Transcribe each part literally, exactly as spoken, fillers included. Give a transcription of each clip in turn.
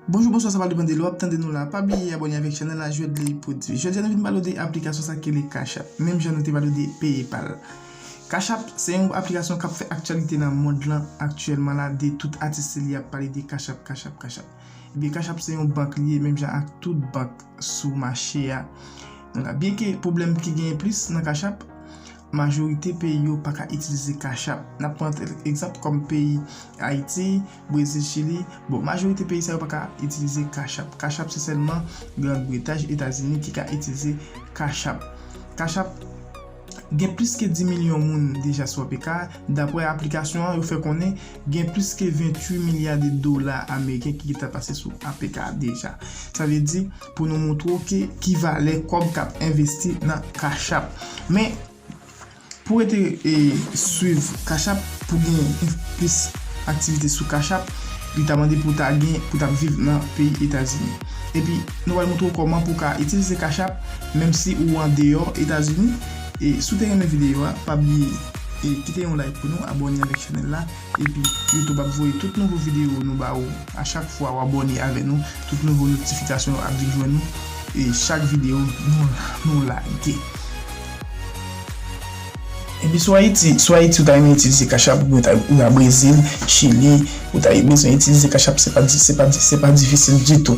Bonjou, bonswa, sa va depann de lè w ap tande nou la. Pa bliye abòne avèk chanèl la, Jwèt Ley Pwodui. Jodi a, nou vin pale w de aplikasyon sa ki rele Cash App, menm jan nou te pale w de PayPal. Cash App se yon aplikasyon k ap fè aktyalite nan mond lan aktyèlman la, de tout atis li ap pale de Cash App, Cash App, Cash App. Ebyen, Cash App se yon bank li ye, menm jan ak tout bank sou mache a. Nou la, byenke pwoblèm ki genyen plis nan Cash App, majorite peyi yo pa ka itilize Cash App. N ap pran egzanp kòm peyi Ayiti, Brezil, Chili. Bon, majorite peyi sa yo pa ka itilize Cash App. Cash App se sèlman Grand Bretagne, Etazini ki ka itilize Cash App. Cash App gen plis ke dis milyon moun deja sou A P K. Dapre aplikasyon an, yo fè konnen gen plis ke venntuit milya de dola ameriken ki gentan pase sou A P K deja. Sa vle di, pou nou montre w ke ki valè kòb k ap envesti nan Cash App. Men, pou rete e swiv Cash App, pou gen plis aktivite sou Cash App, li ta mande pou w ta gen, pou w ta ap viv nan peyi Etazini. Epi, nou pral montre w kòman pou w ka itilize Cash App, menm si ou andeyò Etazini. E si w te renmen videyo a, pa bliye e kite yon like pou nou, abòne avèk chanèl la. Epi, YouTube ap voye tout nouvo videyo nou ba ou. A chak fwa w abòne avè nou, tout nouvo notifikasyon yo ap vin jwenn nou. E chak videyo nou, nou like. Epi sou Ayiti, sou Ayiti, ou ta renmen itilize Cash App, ou ta, ou ta Brezil, Chili, ou ta bezwen itilize Cash App, se pa di, se pa di, se pa difisil ditou.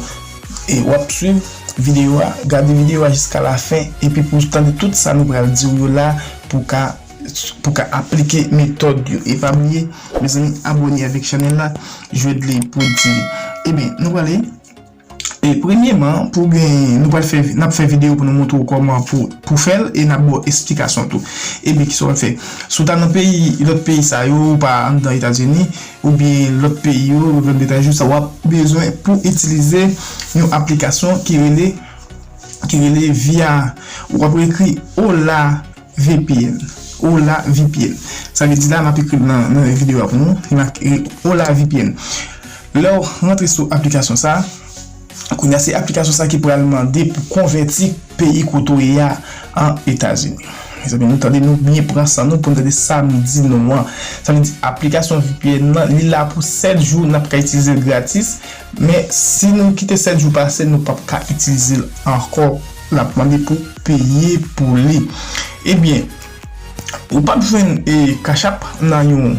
E w ap swiv videyo a, gade videyo a jiska lafen, epi pou w tande tout sa nou pral di w yo la, pou w ka, pou w ka aplike metòd yo. E pa bliye, mezanmi, abòne avèk chanèl la, Jwèt Ley Pwodui. Ebyen, nou prale. E premyeman, pou gen, nou pral fè, n ap fè videyo pou nou montre w kòman pou, pou fè l, e n ap ba w esplikasyon tou. Ebyen, kisa w pral fè? Si w ta nan peyi, lòt peyi sa yo, ou pa anndan Etazini, oubyen lòt peyi yo, Grand Bretagne, sa w ap bezwen pou itilize yon aplikasyon ki rele, ki rele via, w ap ekri Ola V P N. Ola V P N. Sa vle di la, m ap ekri l nan, nan videyo a pou nou. Li make Ola V P N. Lè w rantre sou aplikasyon sa, kounye a se aplikasyon sa ki pral mande pou konvèti peyi kote w ye a an Etazini. Mezanmi, nou tande, nou byen pran san nou pou n tande sa m di nou an. Sa vle di aplikasyon V P N nan, li la pou sèt jou, n ap ka itilize l gratis. Men si nou kite sèt jou pase, nou p ap ka itilize l ankò. L ap mande pou peye pou li. Ebyen, ou p ap jwenn e, Cash App nan yon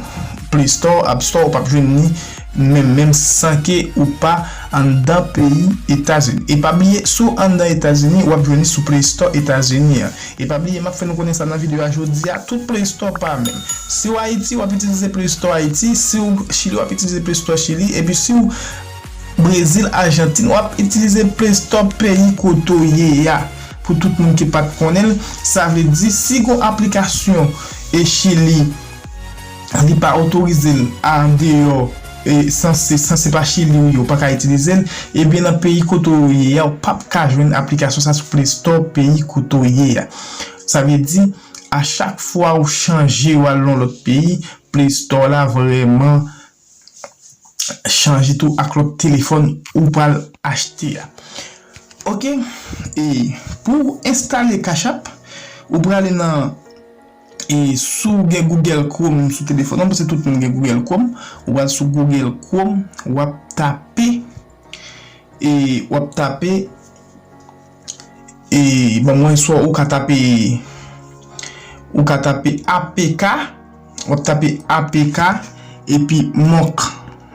Play Store, App Store, ou p ap jwenn li menm, menm san ke ou pa anndan peyi Etazini. E pa bliye, si w anndan Etazini, w ap jwenn li sou Play Store Etazini an. E pa bliye, m ap fè nou konnen sa nan videyo a jodi a, tout Play Store pa menm. Si w Ayiti, w ap itilize Play Store Ayiti. Si w Chili, w ap itilize Play Store Chili. Epi si w Brezil, Ajantin, w ap itilize Play Store peyi kote w ye a. Pou tout moun ki pa t konnen l, sa vle di si gon aplikasyon e Chili, li pa otorize l andeyò, e san se, san se pa Chili ou ye, ou pa ka itilize l, ebyen nan peyi kote w ye a, ou p ap ka jwenn aplikasyon sa sou Play Store peyi kote w ye a. Sa vle di, a chak fwa ou chanje, w al nan lòt peyi, Play Store la vrèman chanje tou ak lòt telefòn ou pral achte a. Oke, e pou enstale Cash App, ou prale nan, e si w gen Google Chrome sou telefòn ou, paske tout moun gen Google Chrome, ou pral sou Google Chrome, w ap tape, e w ap tape, e ban mwen swa ou ka tape, ou ka tape A P K, w ap tape A P K, epi Monk.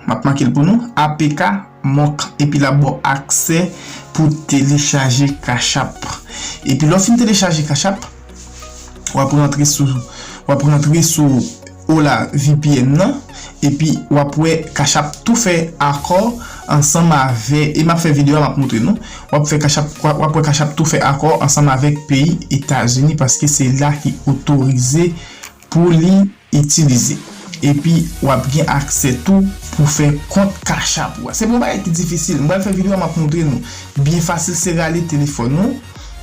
M ap make l pou nou, A P K Monk, epi l ap ba w aksè pou telechaje Cash App. Epi lè w fin telechaje Cash App, w ap rantre sou, w ap rantre sou Ola V P N nan, epi w ap wè Cash App tou fè akò ansanm avè, e m ap fè videyo a, m ap montre nou. W ap fè Cash App, w ap, w ap wè Cash App tou fè akò ansanm avèk peyi Etazini, paske se la ki otorize pou li itilize. Epi w ap gen aksè tou pou fè kont Cash App ou a. Se pa yon bagay ki difisil. M pral fè videyo a, m ap montre nou. Byen fasil, se rale telefòn ou.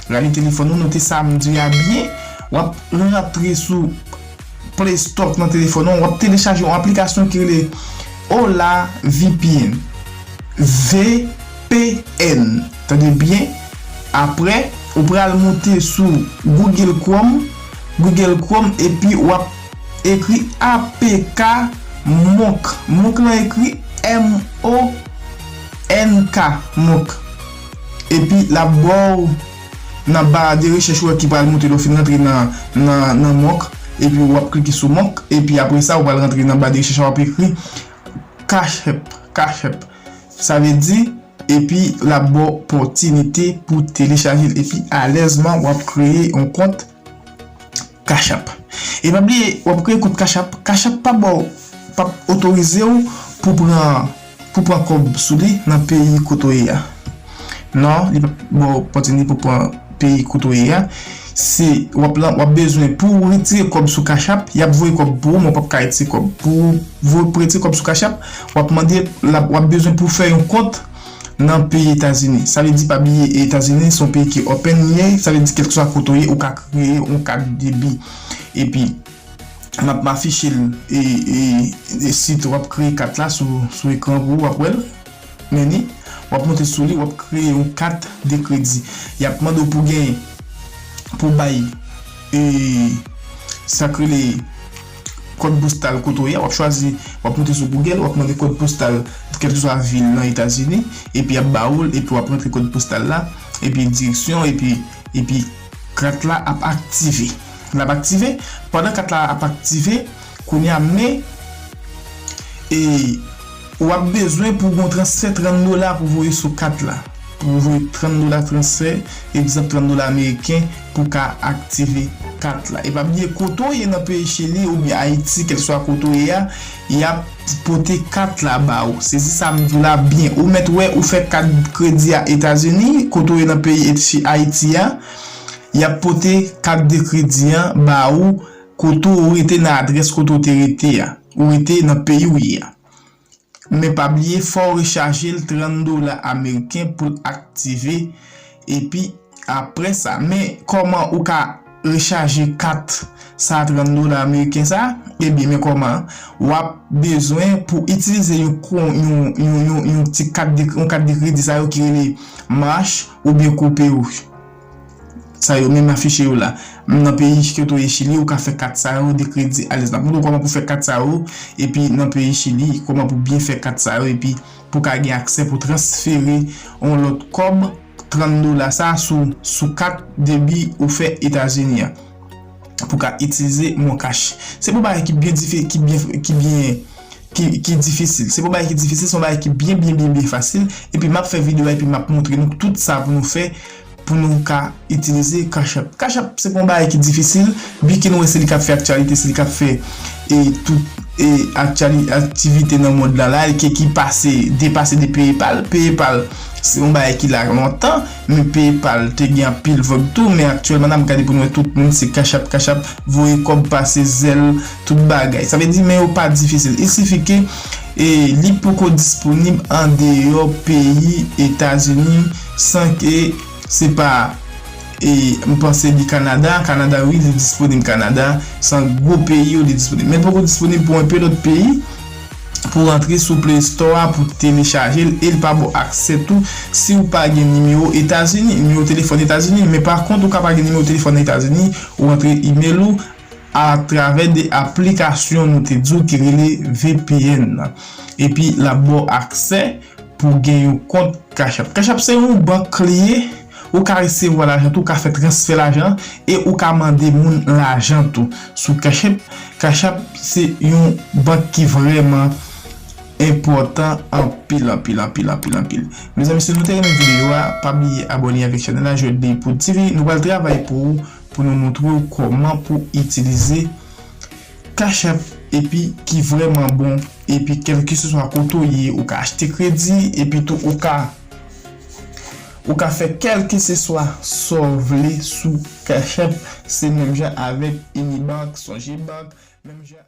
Rale telefòn ou, note sa m di a byen. W ap rantre sou Play Store nan telefòn ou, w ap telechaje yon aplikasyon ki rele Ola V P N. V P N. Tande byen. Apre, ou pral moute sou Google Chrome, Google Chrome, epi w ap ekri A P K Monk. Monk lan ekri M O N K. ou ka Monk. Epi l ap ba w nan ba de rechèch ou wè ki pral monte lè w fin rantre nan, nan, nan Monk. Epi w ap klike sou Monk. Epi apre sa, ou pral rantre nan ba de rechèch la, w ap ekri Cash App, Cash App. Sa vle di, epi l ap ba w opòtinite pou telechaje l. Epi alèzman, w ap kreye yon kont Cash App. E pa bliye, w ap kreye kont Cash App. Cash App pa ba w, p ap otorize w pou pran, pou pran kòb sou li nan peyi kote w ye a. Non, li p ap ba w opòtinite pou pran peyi kote w ye a. Se, w ap lan, w ap bezwen pou w retire kòb sou Cash App, y ap voye kòb pou ou, men w p ap ka retire kòb. Pou w vo-, pou retire kòb sou Cash App, w ap mande, l ap, w ap bezwen pou w fè yon kont nan peyi Etazini. Sa vle di, pa bliye, Etazini se yon peyi ki open li ye, sa vle di, kèlkeswa kote w ye, ou ka kreye yon kat debi. Epi, m ap afiche l, e, e, e sit w ap kreye kat la sou, sou ekran pou ou, w ap wè l. Men ni, w ap monte sou li, w ap kreye yon kat de kredi. Y ap mande w pou gen, pou bay, e, sa k rele kòd postal kote w ye a, w ap chwazi, w ap monte sou Google, w ap mande kòd postal kèlkeswa vil nan Etazini, epi y ap ba ou l, epi w ap rantre kòd postal la, epi direksyon, epi, epi kat la ap aktive. L ap aktive, pandan kat la ap aktive, kounye a, men, e, w ap bezwen pou w gen yon transfè trant dola pou voye sou kat la. Pou voye trant dola transfè, egzanp trant dola ameriken, pou ka aktive kat la. E pa bliye, kote w ye nan peyi Chili oubyen Ayiti, kèlkeswa kote w ye a, y ap pote kat la ba ou. Sezi sa m di w la byen. Ou mèt wè ou fè kat kredi a Etazini, kote w ye nan peyi Eti-, Ayiti a, y ap pote kat de kredi an ba ou kote w rete, nan adrès kote w te rete a. Ou rete nan peyi w ye a. Men pa bliye, fò w rechaje l trant dola ameriken pou l aktive. Epi apre sa, men kòman ou ka rechaje kat sa trant dola ameriken sa? Ebyen, men kòman? W ap bezwen pou itilize yon, yon, yon, yon, yon ti kat de, yon kat de kredi sa yo ki rele March oubyen Copay. Sa yo menm afiche yo la. Nan peyi kote w ye Chili, ou ka fè kat sa yo de kredi alèz. N ap montre w kòman pou fè kat sa yo, epi nan peyi Chili, kòman pou byen fè kat sa yo, epi pou ka gen aksè pou transfere yon lòt kòb trant dola sa sou, sou kat debi ou fè Etazini an. Pou ka itilize MonCash. Se yon bagay ki byen dife-, ki byen, ki byen ki, ki difisil. Se pa yon bagay ki difisil, se yon bagay ki byen, byen, byen, byen fasil. Epi m ap fè videyo a, epi m ap montre nou tout sa pou nou fè, pou nou ka itilize Cash App. Cash App, se pa yon bagay ki difisil, byen ke nou wè se li k ap fè aktyalite, se li k ap fè, e, tout, e, aktyali-, aktivite nan mond lan la, e ke ki pase, depase de PayPal. PayPal, se yon bagay ki la lontan, men PayPal te gen anpil vag tou, men aktyèlman n ap gade pou nou wè tout moun se Cash App, Cash App, voye kòb, pase Zelle, tout bagay. Sa vle di, men yo pa difisil. Il sifi ke, e, li poko disponib andeyò peyi Etazini, san ke se pa, e, m panse li Kanada. Kanada, wi, li disponib Kanada. Se yon gwo peyi yo, li disponib. Men l poko disponib pou enpe lòt peyi. Pou rantre sou Play Store a pou telechaje l, e l pa ba w aksè tou si w pa gen nimewo Etazini, nimewo telefòn Etazini. Men pa kont, ou ka pa gen nimewo telefòn nan Etazini, ou rantre imèl ou atravè de aplikasyon nou te di w ki rele V P N nan. Epi l ap ba w aksè pou gen yon kont Cash App. Cash App se yon bank li ye, ou ka resevwa lajan tou, ou ka fè transfè lajan, e ou ka mande moun lajan tou. Sou Cash App, Cash App se yon bank ki vrèman enpòtan anpil, anpil, anpil, anpil, anpil. Mezanmi, si nou te renmen videyo a, pa bliye abòne avèk chanèl la, Jodley Poud T V. Nou pral travay pou ou, pou nou montre w kòman pou itilize Cash App, epi ki vrèman bon, epi kèlkeswa kote w ye, ou ka achte kredi, epi tou ou ka, ou ka fè kèlkeswa sa w vle sou Cash App, se menm jan avèk Unibank, Songebank, menm jan